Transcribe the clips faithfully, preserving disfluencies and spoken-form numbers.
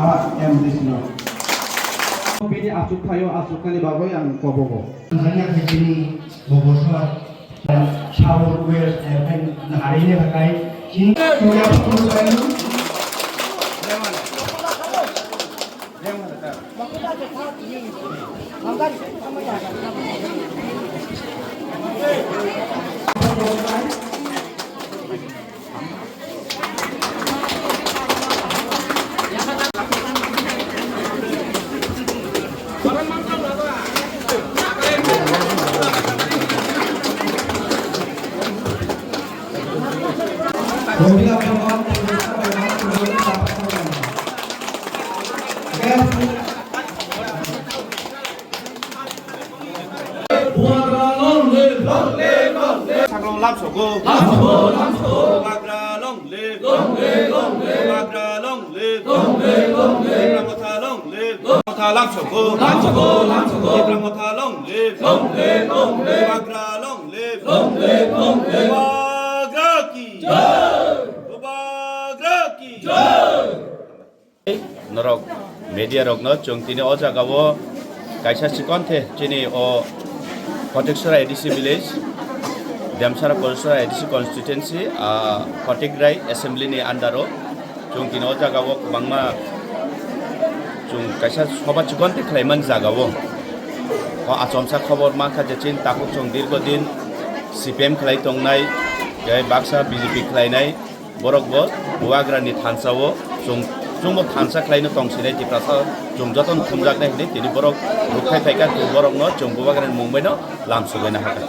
M D C no. Bini achuk thaio, achuk thani bagwi ang kobogo. Jani ang chini bobosor, South West, eh, hari ni hakai, chini Bubagra long live, long live, long live. Saklong lamsogo. Lamsogo, lamsogo. Bubagra long live, long live, long live. Bubagra long live, long live, long live. Tipra Motha long live. Motha lamsogo. Lamsogo, lamsogo. Tipra Motha long live, long live, long live. Bubagra long live, long live, long live. Bubagra ki jai. Bubagra ki jai. Norok media rokno chwng tini o jagao kaisa chikon the chini o Kotiksora A D C village, Demsara Kotiksora A D C constituency, ah, Kotikrai assembly ni under o chwng tini o jagao kwbangma chwng kaisa soba chikon the khlaiman jagao. O achomsa khobor mankha je chini takhuk chwng dirgo din C P M khlai tongnai, tei baksa B J P khlainai. Borok bo Bubagrani thansa o chwng, chwngbo thansa khlaino tong sinai Tiprasa chwng jotono thumjaknai hinwi tini borok rwkthai phaikha, borokno chwng Bubagrani mung baino lamsogwi nahakha.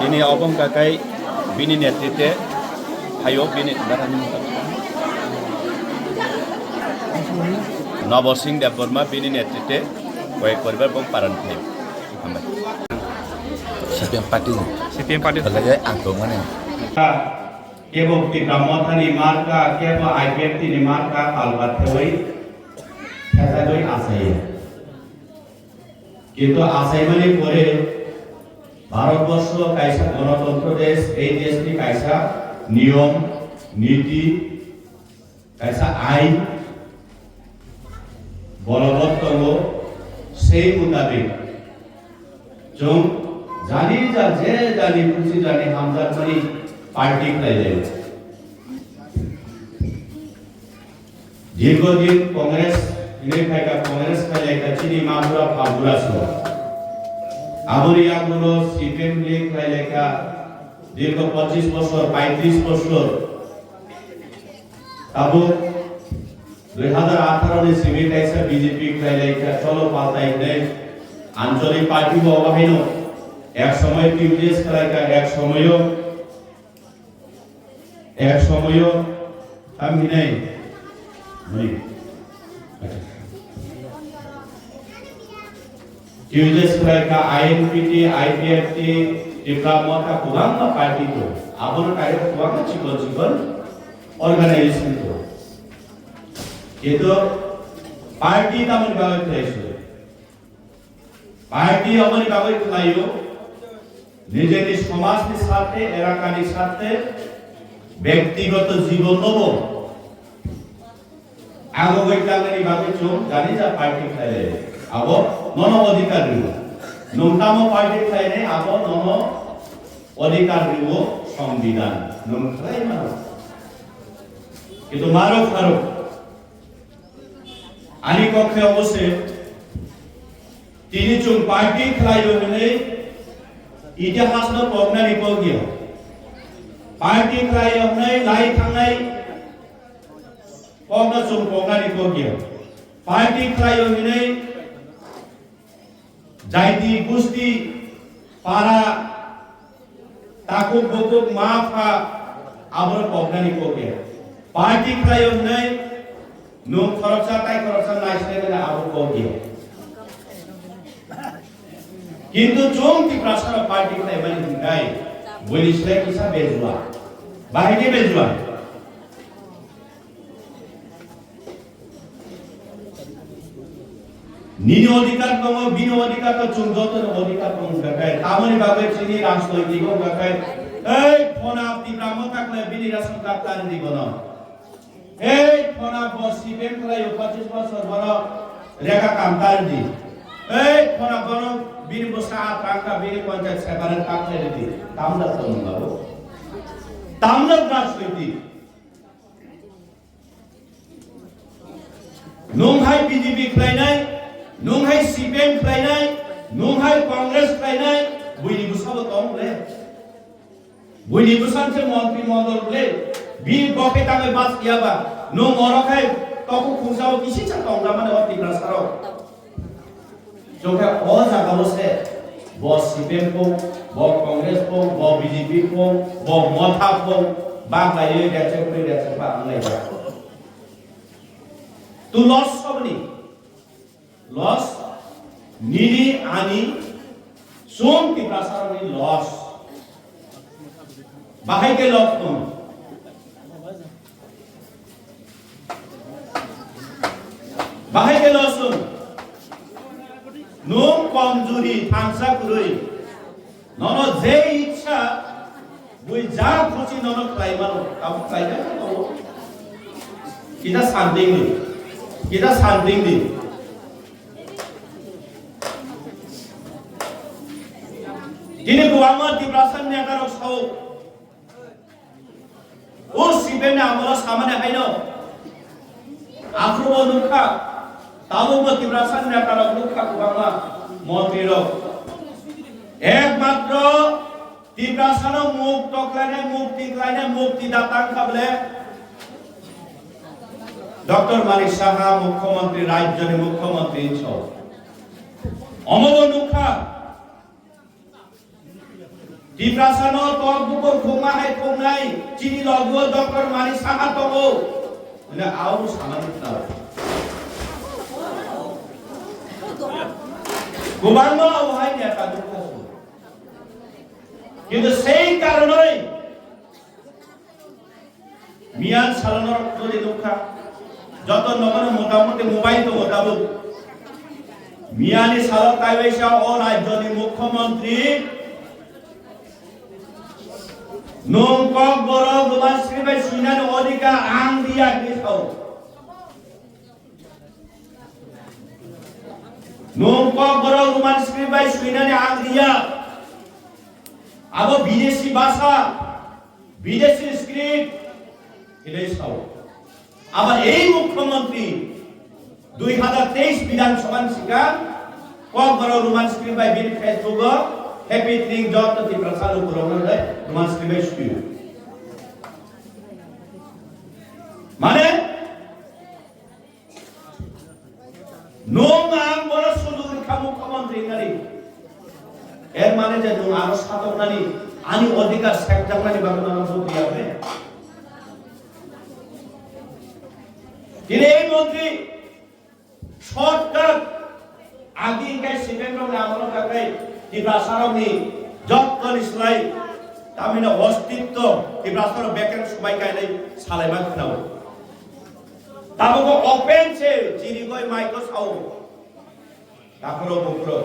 Tini obo wngkha khe bini netrite phaio bini Nobo Singh Debbarma bini netrite koyek poribar bo paran phaio. Hambai. C P M party ni. C P M party. Belai ang tongmani. Kebo Tipra Mothani marka, kebo I P F T ni marka, kalbat thewi, thethagwi asaiya. Kintu asaimani pore Bharatborsho kaisa gonotontro desh, ei deshni kaisa niyom, niti, kaisa ain bolobot tongo, sei mutabik chwng jani ja je jani khusi jani hamjakmani party khlai laio. Dirgo din Congress hinwi phaikha, Congress khlai laikha chini ma bura pha bura so. Aboni yagulo C P M ni khlai laikha dirgo pochis bosor, paitris bosor. Tabuk dui hazar atharo ni simi kaisa B J P khlai laikha, cholo paltai hinwi ancholik party bo obo haino ek somoy T U D S khlai kha, ek somoyo, ek somoyo tam hinai muni. T U D S khlai kha, I N P T, I P F T, Tipra Motha, kwbangma party tongo. Abono kaisa kwbangma chikon chikon organization tongo. Kintu party tamoni bagwi khlai se? Party aboni bagwi khlaio, nijeni somajni sathe, elakani sathe, bektigoto jibonnobo agogwi tangnani bagwi chwng jani ja party khlai lai. Abo nono odhikar rwo. Nwng tamo party khlainai abo nono odhikar rwo Songbidan. Nwng khlai mano. Kintu maro pharo ani kok khe obo se. Tini chwng party khlaio hwnwi itihasno poknani kok ya. Party khlaio hwnwi lai thangnai kokno chwng poknani kok ya. Party khlaio hwnwi jaiti, gusti, para, takhuk bukhuk, ma pha, abono poknani kok ya. Party khlaio hwnwi nwng khoroksa tai khoroksa naisinai mani abo kok ya. Kintu chwng Tiprasarok party khlaimani hwnkhe buini slai kisa bejua. Bahai khe bejua. Nini odhikar tongo, bini odhikar tongo, chwng jotono odhikar tongo hwnkha khe. Tamoni bagwi chini rajnoitik wngkha khe, ei phone up Tipra Motha khlai bini ration card tani di bono. Ei Khona bo C P M khlai o pachis bosor borok rega kam tar di. Ei khona borok bini bwsa atrang ka bini panchayat separate kak khlai di. Tamda tong babu. Tamda rajniti. Nung hai B J P khlainai, nung hai C P M khlainai, nung hai Congress khlainai, buini bwsabo tong le. Buini bwsang se montri mondol le. Bini bokhe tangwi bas ya ba. Nung oro khai toku khungsao kisi cha tong da mane o Tiprasa rok. Chokhe o jaga o se bo C P M pho, bo Congress pho, bo B J P pho, bo Motha pho, bak lai ye rechek ri rechek ba ang lai ba. Tu loss sobni. Loss, nini ani chwng Tiprasarokni loss. Bahai khe loss tong. Bahai khe loss tong. Nwng komjuri thansa kwrwi. Nono je ichha bui ja khuchi nono khlai mano, abo khlai mano. Kita something ni. Kita something ni. Tini kwbangma Tiprasa neta rok sao. O C P M ni amolo samani haino. Aphuru bo nukha. Tabukbo Tiprasa neta rok nukha kwbangma montri rok. Ekmatro Tiprasano muk toklainai, mukti klainai, mukti data wngkha bole Doctor Manik Saha mukhyamantri, rajyoni mukhyamantri hinso. Omobo nukha. Tiprasano tok bukur khungma hai khungnai, chini logo Doctor Manik Saha tongo. Hwnwi au samani khna. Kwbangma au hai neta nukha. Kintu sei karonoi miyan salo norok tuli nukha. Joto nogono motamuti mobile tongo tabuk. Miyani salo kaiwaisa o rajyoni mukhyamantri nwng kokborok Roman script bai swinani odhikar ang diya hinwi sao. Nwng kokborok Roman script bai swinani ang riya. Abo bidesi bhasha, bidesi script hinwi sao. Abo ei mukhyamantri dui hazar teis Bidhan Sabha ni sikang kokborok Roman script bai bini Facebook o happy tring joto Tiprasa lukurokno Roman script bai swiyo. Mane Nwng ang bono sujug rikha mukhyamantri hinwi. Er mane je nwng aro satoknani, ani odhikar sekjaknani bagwi nono buk riya hwnwi. Tini ei montri shortcut agi hingkai C P M rokni amolo kakai Tiprasa rokni jottoni slai tamino ostitto Tiprasa rok bekeng subai kainai salaiba khwnao. Tabuk open se chirigwi maiko sao. Takhoro bukhro.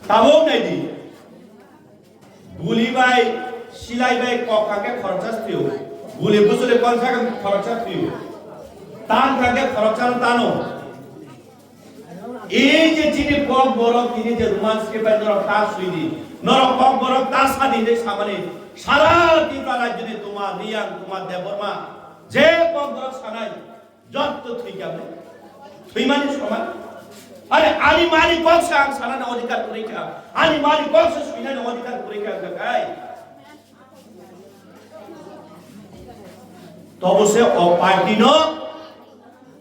Tabuk naidi. Guli bai, silai bai kok kha khe khoroksa thwiyo. Guli bujuli kok kha khe khoroksa thwiyo. Tan kha khe khoroksa tano. Ei je chini kok borok tini je Roman script bai norok ta sui di, norok kok borok ta sa di hinwi samani sara Tripura rajyoni Tuma Riyang, Tuma Debbarma je kok borok sanai jotto thwi kha ble. Thwimani soman. Are ani mani kok se ang sanani odhikar kwrwi kha, ani mani kok se swinani odhikar kwrwi kha wngkha khai. Tobo se o party no,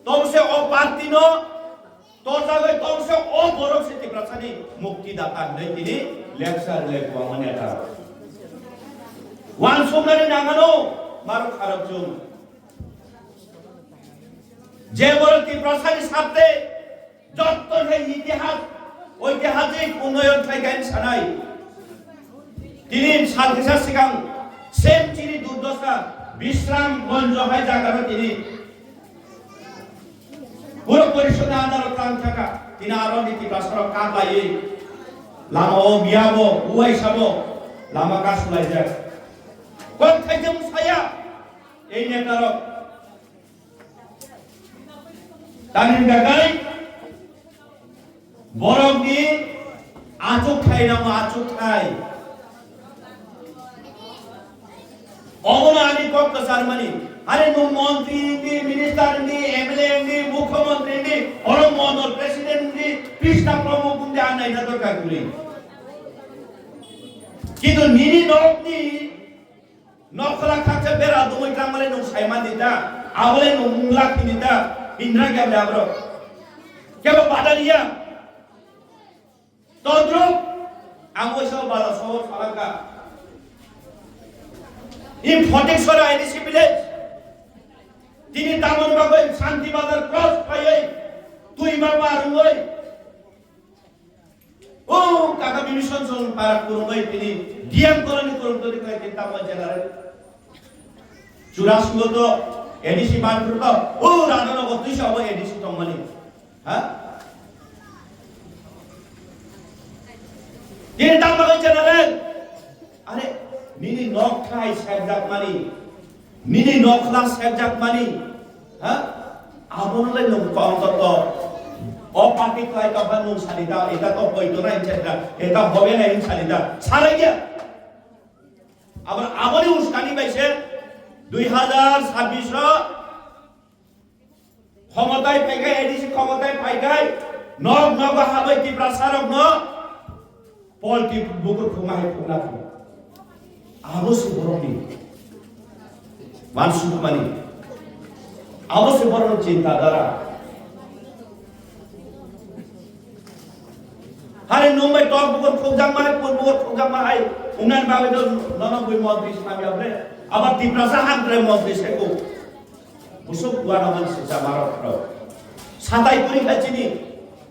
tobo se o party no, Torjagwi tongse o borok se Tiprasani mukti data hinwi tini lecture le kwbangma neta. Wansuknani nangano marok kharok chwng. Je borok Tiprasani satte jotto hai itihas, oitihasik unnoyon khlai kha hinwi sanai. Tini sal kisa sikang same chini durdosa Bishram Gonjo hai jagano tini Puro porisodni under o tang thaka, tini aro ni Tiprasa rok kap laiwi lama o biya bo, uaisa bo, lama ka sulaijak. Kok thaijak saya, ei neta rok. Tamni bagwi borokni achuk thai namo achuk thai. Obono ani kok kwcharmani. Are nwng montri wngdi, minister wngdi, M L A wngdi, mukhyamantri wngdi, oro mondol president wngdi, pista promuk wngdi, ang naina dorkar kwrwi. Kintu nini nokni nokla khakcha bera dungwi tangmale nwng saiman di ta, abole nwng mungla khini ta, hindra kya bole abrok. Kebo badaliya. Todruk, ang waisa bala sohor salaka. In Photiksora A D C village. Tini tamoni bagwi Shanti Bazar cross phaiwi, twi ma ma rwngwi. O kaka Bibison song para kurungwi tini D M colony kurung toni kai tini tamoni general. Churasongo to A D C manpru to, o Radhanagar twi sa obo A D C tongmani. Ha? Tini tang bagwi general. Are, nini nok khai sekjakmani. Nini nokla sekjakmani. Ha? Abono le nwng kok to to. O party khai tongkha nwng sani ta, eta to hoito na hinsa ta, eta hobe na hinsa ta. Salai dia. Abo, aboni uskani bai se dui hazar sabbish o khomotai phaikai, A D C khomotai phaikai, nok nogo habai Tiprasa rokno polti bukur phungma hai phungna thang. Abo se borokni mansukmani. Abo se borokni chinta dhara. Hari nwng bai tok bukur khukjakma hai, pur bukur khukjakma hai, wngna bagwi to nono bui montri swnam ya bre. Abar Tiprasa hamkrai montri seko. Busuk buana man sisa marok rok. Satai kuri kha chini.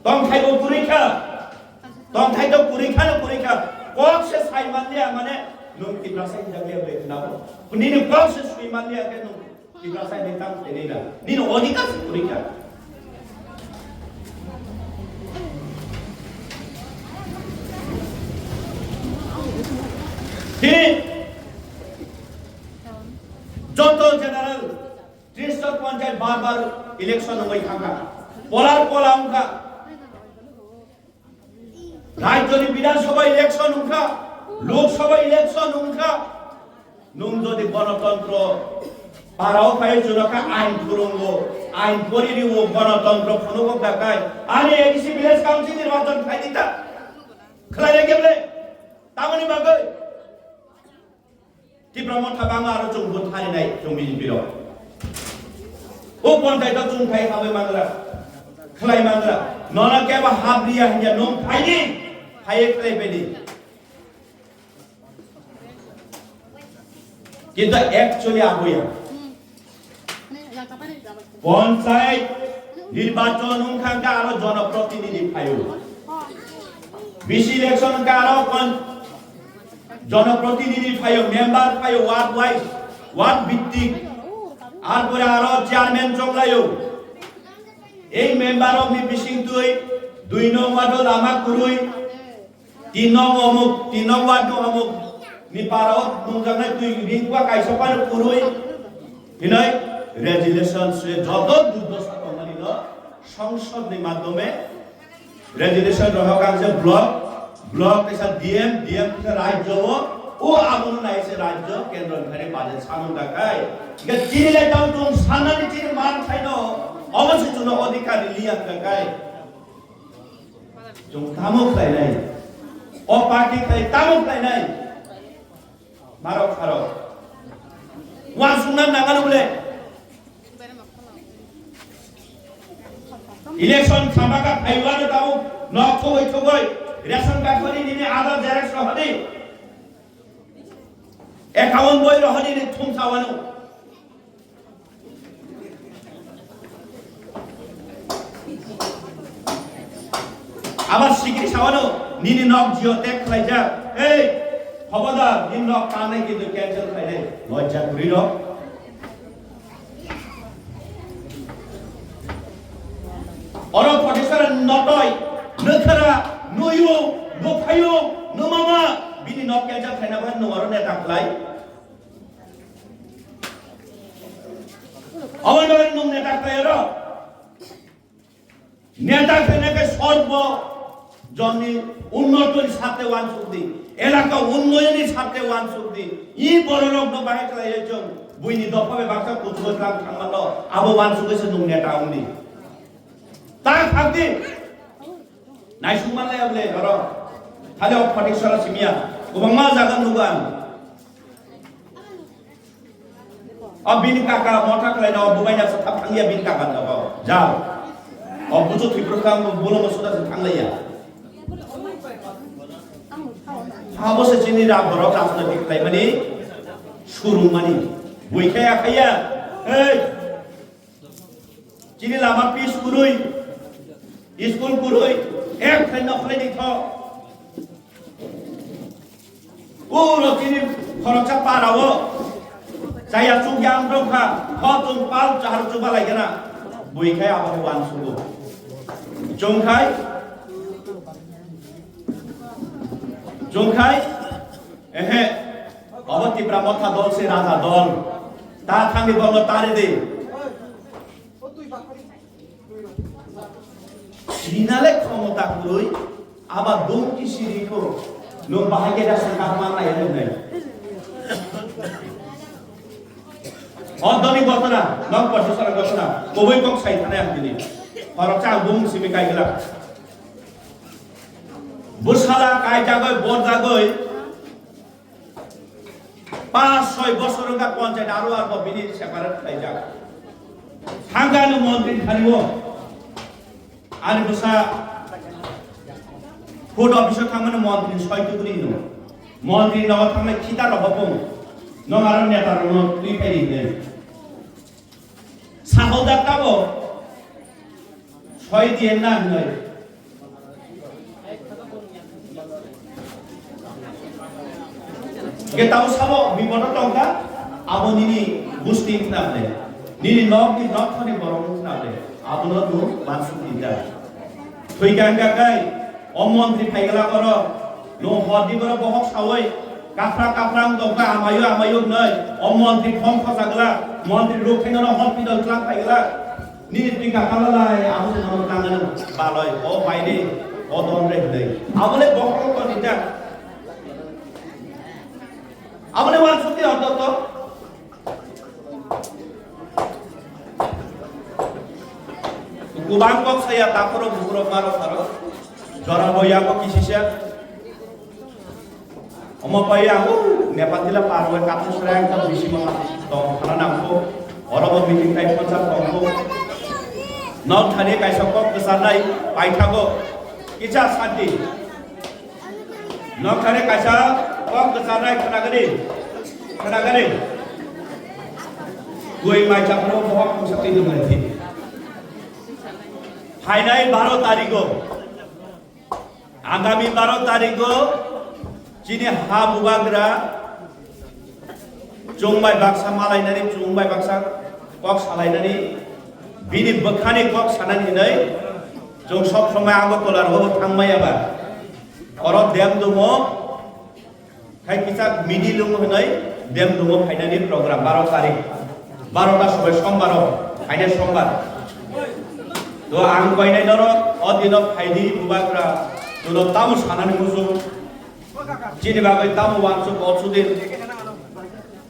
Tongthai bo kuri kha. Tongthai to kuri kha no kuri kha. Kok se sai man liya mane nwng Tiprasa hinjak liya bre khna bo. Nini kok se sui man liya khe nwng Tiprasa ni tang tini na. Nini odhikar se purikha. Tini joto general tris ta panchayat bar bar election wngwi thangkha. Polar pola wngkha. Rajyoni Bidhan Sabha election wngkha, Lok Sabha election wngkha. Nwng jodi Ganatantro parao phai chwrwkha, ain phwrwngo, ain poririo, Ganatantro phunukgo kakai, ani A D C village council nirbachan khai dita. Khlai lai khe bole? Tamoni bagwi? Tipra Motha bangma aro chwng vote harinai chwng B J P rok. O ponchayat o chwng thai habai mangra, khlai mangra. Nono kebo hap riya hinya nwng phaidi, phaiye khlai phaidi. Kintu actually aboya. Ponchayat nirbachan wngkha khe aro jonoprotinidhi phaio. B C election wngkha aro kon-, jonoprotinidhi phaio, member phaio, ward wise, ward bhittik. Ar pore aro chairman chonglaio. Ei member rokni bisingtwi dui nong ward o lama kwrwi, tin nong omuk, tin nong ward no omuk ni para o nungjaknai twi ringkua kaisa phano kwrwi hinwi resolution se joto durdosa tongmani no songsod ni madhyome resolution rohor kang se block, block kaisa D M, D M kaisa rajyo o, o abono nai se rajyo kendro ni thani budget samung dakai. Ika chini lai tang tung sanani chini man khaino obo se chuno odhikar liya dakai. Chwng tamo khlainai? O party khlai tamo khlainai? Marok kharok. Wansukna nangano bole. Election khama kha phaiwano tamo nok thogoi thogoi ration card boni nini Aadhaar xerox rohodi. Account boi rohodi ni thumsawano. Abar sikiri sawano nini nok jio tag khlaijak. Ei, khobodar, nini nok tanai kintu cancel khlainai. Lojja kwrwi rok. Oro Photiksora notoi, nwkhara, nuyu, nukhayu, numama, bini nok cancel khlaina bai nwng oro neta khlai. Aboni bagwi nwng neta khlai oro. Neta khaina khe sorbo jonni unnotoni sathe wansuk di, elaka unnoyoni sathe wansuk di. I bororokno bahai khlaiwi chwng buini dopha bai baksa kuchugo tlang thangmano, abo wansugwi se nwng neta wng di. Ta khak di. Naisuk manlai able oro. Khali o photik sora simiya. Kwbangma jaga nugo ang. O bini kaka motha khlaina o bubaina se thap thangya bini kaka jaga. Jao. O buchu thipru kang bulo mo suda se thanglaiya. Abo se chini ra borok rajnoitik khlaimani surungmani. Buikhaya khaya. Hey. Chini lama pis kwrwi, school kwrwi, ek khaino khlai di tho. Uro chini khoroksa parao chaya chukya wng tong kha, hor chwng pal chahar chuba lai gana. Bui khai abo uansugo. Chwng khai, chwng khai, ehe, obo Tipra Motha dol se raja dol. Ta thangni bolno tari di. Sinale khomota kwrwi, aba dongki sirikho, nwng bahai khe da saka ma nai nai. Odoni gotona, nwng porti sara gotona, koboi kok sai thane ang tini. Khoroksa ang bumung simi kai gila. Bwsala kai jagoi, bor jagoi, Panch soi bosor wngkha ponchayat aro arbo bini separate khlaijak. Thangkha ano montri thani o. Ani bwsa food office o thangmani montri soi tubuni hino. Montri nogo thangnai khita rok bo pung. Nong aro neta rok no twi phai ri hinwi. Sahojak tabo soi diyen na hinoi. Hingke tabo sabo bipodo tongkha, abo nini gusti wngkha ble, nini nok ni nok thani borok wngkha ble, abono nwng bansuk di da. Thwikha hingkha khe, o montri phaigala oro, nwng horni borok bohok sawi, kaphra kaphra wng tongkha, amayo amayo wngnai, o montri phone khosagla, montri rukhaino hospital twlang phaigala. Nini twi kakhama lai, abo se nono tangani baloi, o baini, o don re hinwi. Abo le bokhorok toni ta. Abo le wansuk di ordo to. Kubang kok saya taporo bukurok maro saro. Jora bo yago kisisa. Omo pai ang Nepal jila par bai kathok srai ang tong bisi ma tong khana nang ko. Oro bo meeting tai phansa tong ko. Nok thani kaisa kok kwcharnai paithago. Kicha santi. Nok thani kaisa kok kwcharnai khana gani. Khana gani. Koi mai chapro bohok kok sakti dum lagi. Phainai baro tarikh o. Agami baro tarikh o chini ha bubagra chwng bai baksa malainani, chwng bai baksa kok salainani, bini bwkhani kok sanani hinwi chwng sob somoi Agartala rogo thangmaya ba. Oro dem dumo, Khai kisa midi lungo hinoi dem dungo phainani program baro tarik, baro ta sobai sombar o, phainai sombar. To ang koinai norok o dino phaidi bubagra, tono tamo sanani muchung. Chini bagwi tamo wansuk o sudin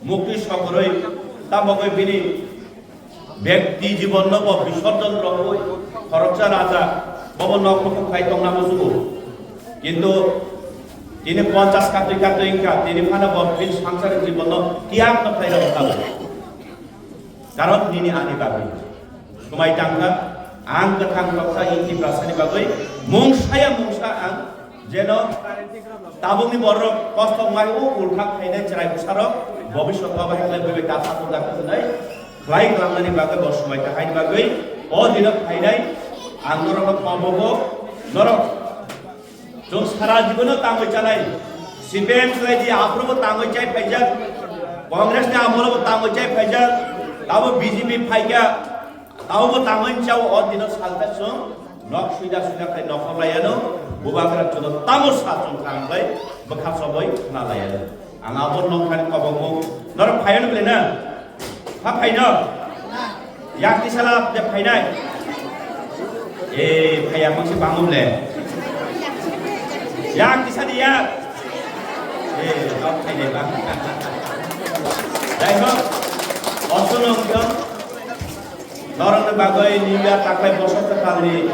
mukti sokoroi tamo koi bini Bekti jibonno bo bisorjon rwui khoroksa raja, bobo nok nukhung khai tongna musugo. Kintu tini ponchas katwi katwi wngkha, tini phano bo bini sangsari jibonno tiyakno khlai rw kha. Karon nini ani bagwi. Swmai tangkha, ang kwthang toksa i Tiprasani bagwi mungsaya mungsa ang Jeno tabukni borok kosto mai o ulkha khainai chwrai bwsarok bobiswt o bahai khlai buibai ta satung da khe hwnwi khlai klamnani bagwi bo swmai ta haini bagwi o dino phainai ang norokno kobogo norok chwng sara jibono tangwi chanai C P M khlai di aphuru bo tangwi chai phaijak Congress ni amolo bo tangwi chai phaijak tabo B J P phaikha Tamo bo tangwi chao o dino salta chwng nok suida suida khai nok hoblai ano bubagra chwngno tamo sa chwng kha ang bai bwkha choboi khna lai ano. Ang abo nok thani kobongmo norok phai ano bwle na? Pha phai no? Yak tisala je phainai. Eh, phaiya mangsi bango ble. Yak kisa di yak. Eh, kok khaide bang. Dai kok. Osuno kyo. Norokni bagwi New Year taklai bosor kwtalni